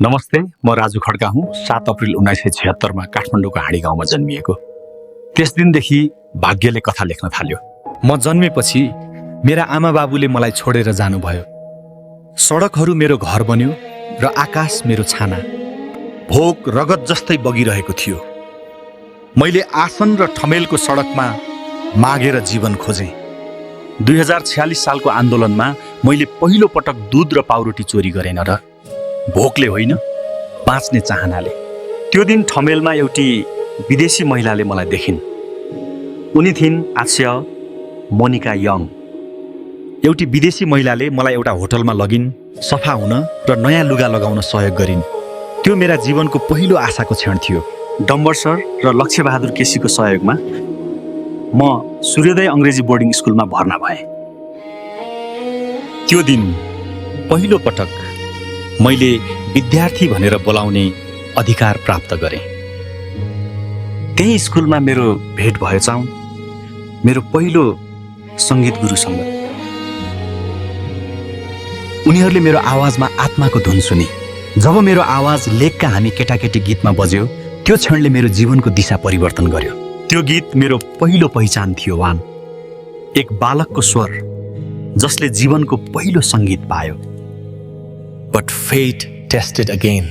नमस्ते, म राजु खड्का हुँ। 7 अप्रिल 1976 मा काठमाडौँको हाँडी गाउँमा जन्मिएको। त्यस दिनदेखि भाग्यले कथा लेख्न थाल्यो। म जन्मेपछि मेरा आमा बाबुले मलाई छोडेर जानुभयो। सडकहरू मेरो घर बन्यो र आकाश मेरो छाना। भोक रगत जस्तै बगिरहेको थियो। मैले आसन र ठमेलको सडकमा मागेर जीवन खोजेँ। 2046 सालको आन्दोलनमा मैले पहिलो पटक दूध र पाउरोटी चोरी गरेन र भोकले होइन, बाँच्ने चाहनाले। त्यो दिन ठमेलमा एउटी विदेशी महिलाले मलाई देखिन्। उनी थिइन् आच्य मोनिका यङ। एउटी विदेशी महिलाले मलाई एउटा होटलमा लगिन्, सफा हुन र नयाँ लुगा लगाउन सहयोग गरिन्। त्यो मेरा जीवनको पहिलो आशाको क्षण थियो। डम्बर सर र लक्ष्यबहादुर केसीको सहयोगमा म सूर्योदय अङ्ग्रेजी बोर्डिङ स्कुलमा भर्ना भएँ। त्यो दिन पहिलो पटक मैले विद्यार्थी भनेर बोलाउने अधिकार प्राप्त गरेँ। त्यही स्कुलमा मेरो भेट भयो चाउन मेरो पहिलो सङ्गीत गुरुसँग। उनीहरूले मेरो आवाजमा आत्माको धुन सुने। जब मेरो आवाज लेखका हामी केटाकेटी गीतमा बज्यो, त्यो क्षणले मेरो जीवनको दिशा परिवर्तन गर्यो। त्यो गीत मेरो पहिलो पहिचान थियो। वान एक बालकको स्वर जसले जीवनको पहिलो सङ्गीत पायो। But fate tested again.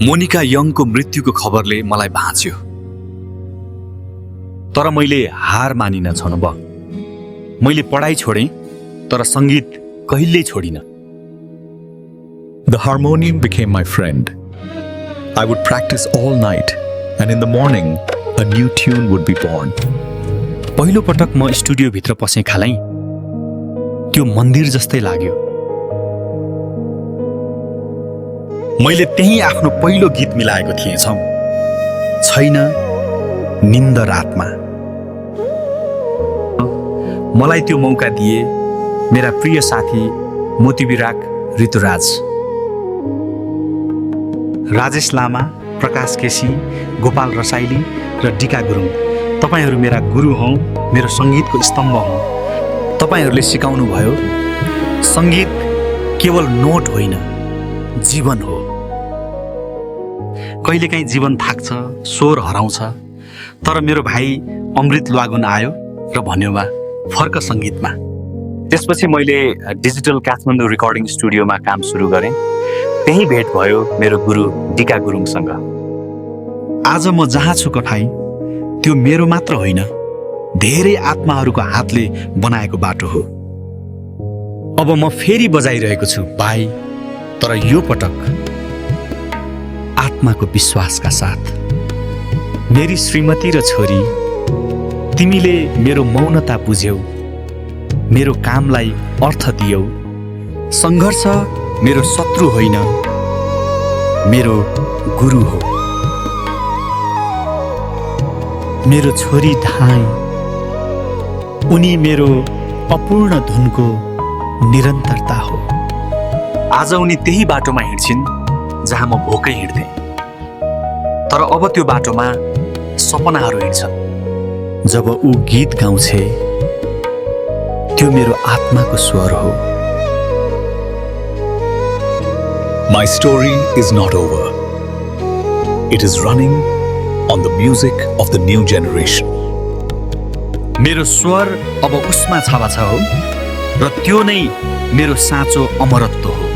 Monika यङको मृत्युको खबरले मलाई भाँच्यो। तर मैले हार मानिन छनुब। मैले पढाइ छोडेँ, तर सङ्गीत कहिल्यै छोडिन। The harmonium became my friend. I would practice all night, and in the morning, a new tune would be born. पहिलो पटक म स्टुडियोभित्र पसेँ खालै, त्यो मन्दिर जस्तै लाग्यो। मैले त्यही आफ्नो पहिलो गीत मिलाएको थिएँ। छैन निन्द रातमा। मलाई त्यो मौका दिए मेरा प्रिय साथी मोतीबिराक ऋतुराज, राजेश लामा, प्रकाश केसी, गोपाल रसाइली र डिका गुरुङ। तपाईहरू मेरा गुरु हौ, मेरो सङ्गीतको स्तम्भ हौ। तपाईहरूले सिकाउनु भयो सङ्गीत केवल नोट होइन, जीवन हो। कहिलेकाहीँ जीवन थाक्छ, स्वर हराउँछ, तर मेरो भाइ अमृत ल्वागुन आयो र भन्यो बा फर्क सङ्गीतमा। त्यसपछि मैले डिजिटल काठमाडौँ रेकर्डिङ स्टुडियोमा काम सुरु गरेँ। त्यही भेट भयो मेरो गुरु डिका गुरुङसँग। आज म जहाँ छु कठाई, त्यो मेरो मात्र होइन, धेरै आत्माहरूको हातले बनाएको बाटो हो। अब म फेरि बजाइरहेको छु भाइ, तर यो पटक आत्माको विश्वासका साथ। मेरी श्रीमती र छोरी, तिमीले मेरो मौनता बुझ्यौ, मेरो कामलाई अर्थ दियौ। सङ्घर्ष मेरो शत्रु होइन, मेरो गुरु हो। मेरो छोरी धाई, उनी मेरो अपूर्ण धुनको निरन्तरता हो। आज उनी त्यही बाटोमा हिँड्छिन् जहाँ म भोकै हिँड्थेँ, तर अब त्यो बाटोमा सपनाहरू हिँड्छन्। जब ऊ गीत गाउँछे, त्यो मेरो आत्माको स्वर हो। My story is not over. It is running on the music of the new generation. मेरो स्वर अब उसमा छावा छ हो, र त्यो नै मेरो साँचो अमरत्व हो।